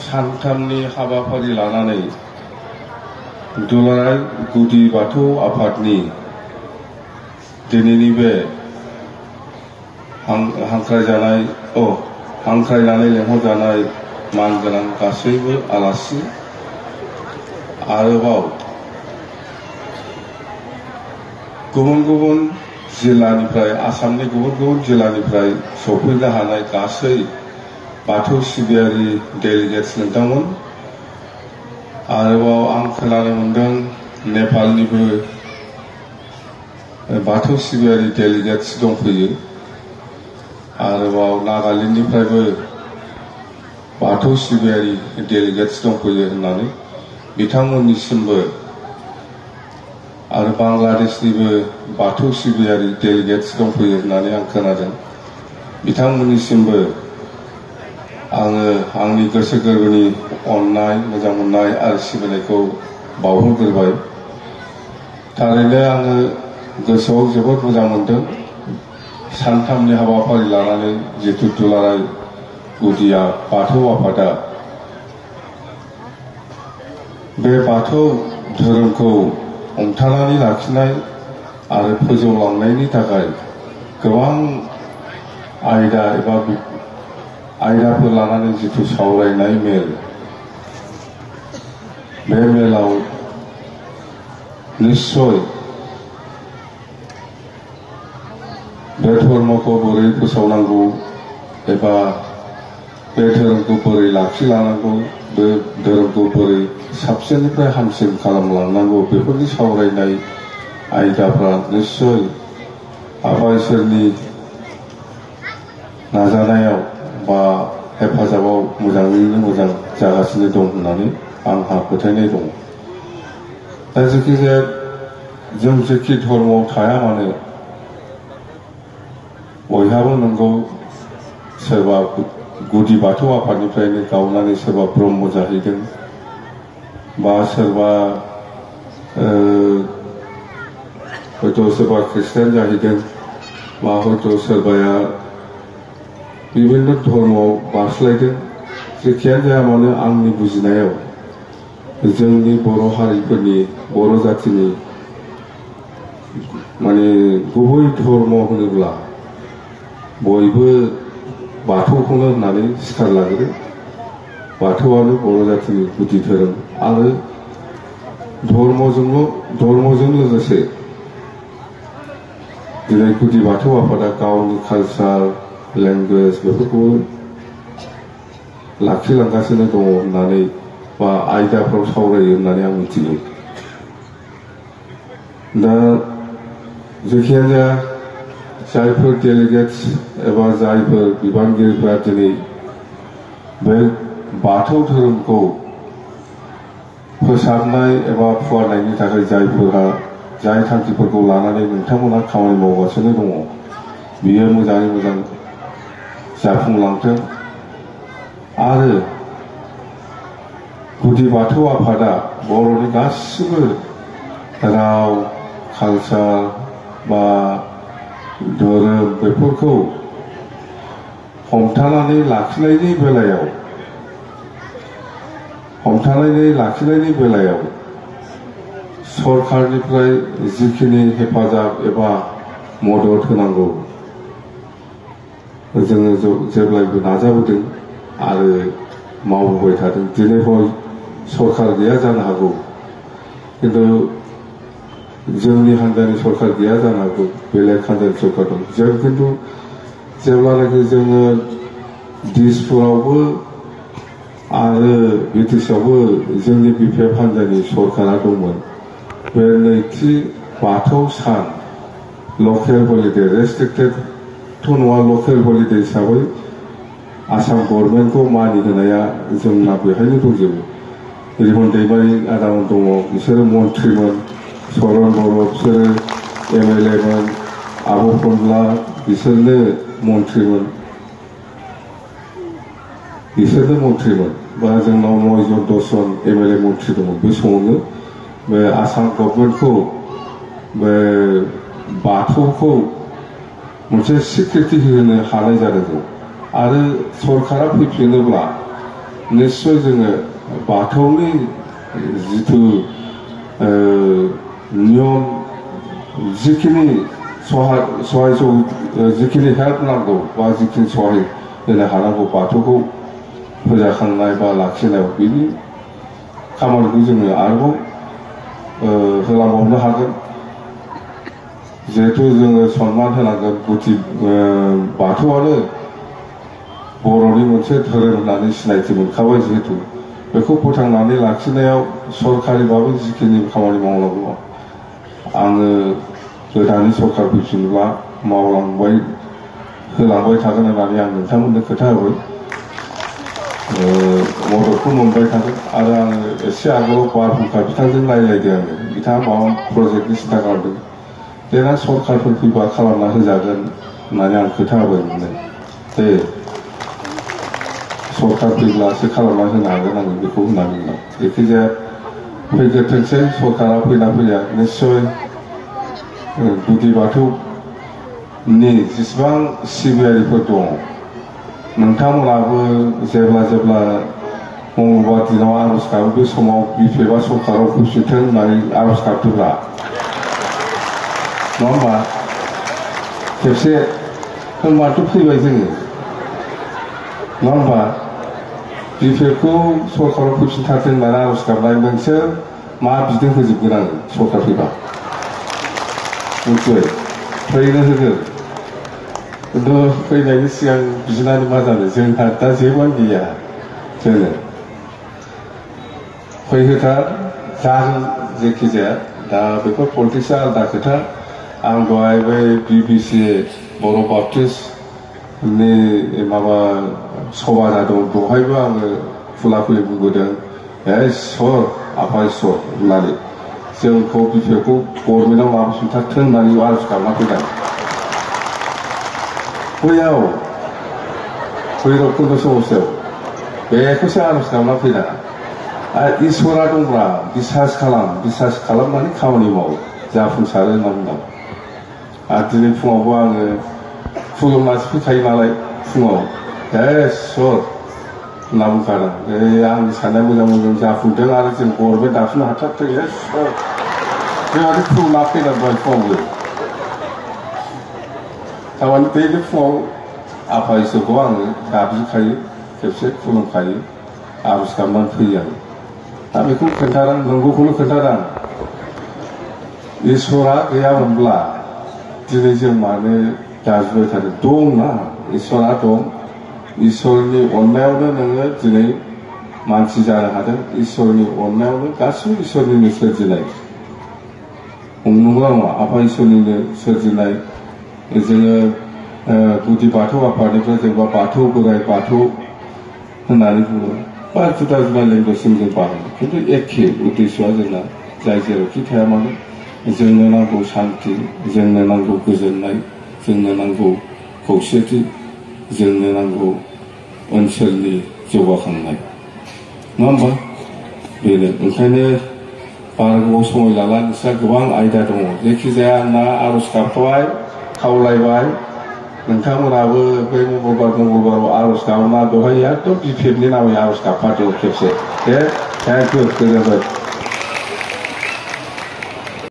सानथामनि हाबाफारि लानानै दुलाराय गुदि बाथौ आफादनि दिनैनि बे हांख्रायनानै लेंहरजानाय मानगोनां गासैबो आलासि आरोबाव गुबुन गुबुन जिल्लानिफ्राय आसामनि गुबुन गुबुन जिल्लानिफ्राय सफैनो हानाय गासै बाथौ सिबियारि डेलिगेट्स नोंथांमोन आरोबाव आं खोनानो मोनदों नेपालनिबो बाथौ सिबियारि डेलिगेट्स दंफैयो आरोबाव नागालेण्डनिफ्रायबो बाथौ सिबियारि डेलिगेट्स दंफैयो होननानै बिथांमोननिसिमबो आरो बांलादेशनिबो बाथौ सिबियारि डेलिगेट्स दंफैयो होननानै आं खोनादों बिथांमोननिसिमबो आङो आंनि गोसो गोरबोनि अननाय मोजां मोननाय आरो सिबिनायखौ बावहरग्रोबाय थारैनो आङो गोसोआव जोबोद मोजां मोनदों सानथामनि हाबाफारि लानानै जितु दुलाराय गुदिया बाथौ आफादा बे बाथौ धोरोमखौ हमथानानै लाखिनाय आरो फोजौलांनायनि थाखाय गोबां आयदा एबा आयदाफोर लानानै जितु सावरायनाय मेल बे मेलाव निश्चय बे धर्मखौ बोरै फोसावनांगौ एबा बे धोरोमखौ बोरै लाखिलांनांगौ बे धोरोमखौ बोरै साबसिननिफ्राय हामसिन खालामलांनांगौ बेफोरनि सावरायनाय आयदाफ्रा निश्चय आफा इसोरनि नाजानायाव बा हेफाजाबाव मोजाङैनो मोजां जागासिनो दं होननानै आंहा फोथायनाय दं दा जायखिजाया जों जेखि धर्मआव थाया मानो बयहाबो नंगौ सोरबा गुदि बाथौ आफादनिफ्रायनो गावनानै सोरबा ब्रह्म जाहैदों बा सोरबा हयथ' सोरबा ख्रिस्टान जाहैदों बा हयथ' सोरबाया बिभिन्न धर्मआव बारस्लायदों जेखियानो जाया मानो आंनि बुजिनायाव जोंनि बर' हारिफोरनि बर' जाथिनि माने गुबै धर्म होनोब्ला बयबो बाथौखौनो होननानै सिखार लाग्रो बाथौआनो बर' जातिनि गुदि धोरोम आरो धर्मजों लोगोसे दिनै गुदि बाथौ आफादा गावनि कालचार लेंगुवेज बेफोरखौ लाखिलांगासिनो दङ होननानै बा आयदाफ्राव सावरायो होननानै आं मिथियो दा जेखियानो जाया जायफोर डेलिगेट्स एबा जायफोर बिबानगिरिफोरा दिनै बे बाथौ धोरोमखौ फोसाबनाय एबा फुवारनायनि थाखाय जाय थांखिफोरखौ लानानै नोंथांमोना खामानि मावगासिनो दङ बियो मोजाङै मोजां जाफुंलांथों आरो गुदि बाथौ आफादा बर'नि गासिबो राव कालचार बा धोरोम बेफोरखौ हमथानानै लाखिनायनि बेलायाव सरकारनिफ्राय जिखिनि हेफाजाब एबा मदद होनांगौ जोङो जेब्लायबो नाजाबोदों आरो मावबोबाय थादों दिनै हय सरकार गैया जानो हागौ किन्तु जोंनि हान्जानि सरकार गैया जानो हागौ बेलेग हान्जानि सरकार दं जों किन्तु जेब्लानाखि जोङो दिसपुरावबो आरो बिटिसिआवबो जोंनि बिपिएफ हान्जानि सरकारा दंमोन बे नैथि बाथौ सान लकेल हलिडे रेस्ट्रिक्टेडथ' नङा लकेल हलिडे हिसाबै आसाम गभर्नमेन्टखौ मानिहोनाया जोंना बेहायनो दंजोबो रिमन दैमारि आदामोन दङ बिसोरो मन्थ्रिमोन सरन बर' बिसोरो एमएलएमोन आब' खनला बिसोरनो मन्थ्रिमोन बा जोंनाव 9 जन 10 जन एमएलए मन्थ्रि दंमोन बे समावनो बे आसाम गभर्नमेन्टखौ बे बाथौखौ मोनसे सिक्युरिटि होनो हानाय जादों आरो सरकारा फैफिनोब्ला निश्चय जोङो बाथौनि जिथु नियम जिखिनि सहाय जिखिनि हेल्प नांगौ बा जिखिनि सहाय होनो हानांगौ बाथौखौ फोजाखांनाय बा लाखिनायाव बिनि खामानिखौ जोङो आरोबाव होलांबावनो हागोन जिहेतु जोङो सनमान होनांगोन गुदि बाथौआनो बर'नि मोनसे धोरोम होननानै सिनायथि मोनखाबाय जिहेतु बेखौ फोथांनानै लाखिनायाव सरकारिबाबो जिखिनि खामानि मावनांगौ आङो गोदानै सरकार फैफिनब्ला होलांबाय थागोन होननानै आं नोंथांमोननो खोथा होबाय मददखौ मोनबाय थागोन आरो आङो एसे आगोलाव बारहुंखा बिथांजों रायज्लायदों आङो बिथाङा माबा प्रजेक्टनि सिन्था खालामदों देनां सरकारफोर फैबा खालामना होजागोन होननानै आं खोथा होबाय मोनदों दे सरकार फैब्लासो खालामना होनो हागोन आङो बेखौ होननानै बुंदों जायखिजाया फैग्रोथोंसै सरकारा फैना फैया निस्सय गुदि बाथौनि जेसेबां सिबियारिफोर दङ नोंथांमोनाबो जेब्ला मंगलबार दिनाव आर'ज गाबो बे समाव बिफेबा सरकाराव फैफिनथों होननानै आर'ज गाबदोंब्ला नङा होमबा खेबसे होनबाथ' फैबाय जोङो नङा होमबा बिफेखौ सरकाराव फैफिनथारथों होननानै आर'ज गाबनाय नोंसोर मा बिदों होजोबगोन आङो सरकार फैबा मिथिबाय फैनो होगोन खिन्थु फैनायनि सिगां बिनानै मा जानो जोंहा दा जेबोआनो गैया जोङो फैहोथार जागोन जेखि जाया दा बेफोर पलिटिक्सआ आलादा खोथा आं दहाय बै BBC बर' बाप्टिस्टनि माबा सभा जादों बेवहायबो आङो खुलाखुलि बुंबोदों इसर आफा इसर होननानै जोंखौ बिफेखौ गभर्नमेन्टआव लाबोफिनथारथों होननानै आर'ज गाबना फैदों बैयाव भैरबकुन्द समस्याव बेखौसो आर'ज गाबना फैदों आरो इसोरा दंब्ला बिसास खालामनानै खामानि मावो जाफुंसारो होनना बुंदों आरो दिनै फुङावबो आङो खुलुमनासो फैखायो नालाय फुङाव इसर होनना बुंखादों आंनि साननाया मोजां जाफुंदों आरो जों गभर्नमेन्ट दाफिननो हाथारथों इसर बेबादि खुलुमना फैदों दहाय फुङावबो थारमाने दैलि फुङाव आफा इसोरखौ आङो गाबज्रिखायो खेबसे खुलुमखायो आर'ज गाबनानै फैयो आं दा बेखौ खोन्थादों नंगौखौनो खोन्थादों इसोरा गैयामोनब्ला दिनै जों मानो गाज्रिबाय थादों दंना इसोरा दं इसोरनि अननायावनो नोङो दिनै मानसि जानो हादों इसोरनि अननायावनो गासिबो इसोरनिनो सोरजिनाय नंगौना नङा आफा इसोरनिनो सोरजिनाय जोङो गुदि बाथौ आफादनिफ्राय जेनेबा बाथौ बोराइ बाथौ होननानै बुङो बा जुदा लेंगुवेजजों जों बाहायो खिन्थु एखे उद्देश्यआ जोंना जाय जेरावखि थाया मानो जोंनो नांगौ शान्ति जोंनो नांगौ गोजोननाय जोंनो नांगौ खौसेथि जोंनो नांगौ ओनसोलनि जौगाखांनाय नङा होमबा बेनो ओंखायनो बारा गोबाव समय लाला नोंस्रा गोबां आयदा दङ जायखिजाया आंना आर'ज गाबथ'बाय खावलायबाय नोंथांमोनाबो बे मंगलबाराव आर'ज गाबोना बेवहाय एकदम बिफेकनि नामै आर'ज गाबफादो खेबसे दे थेंक इउ गोजोनबाय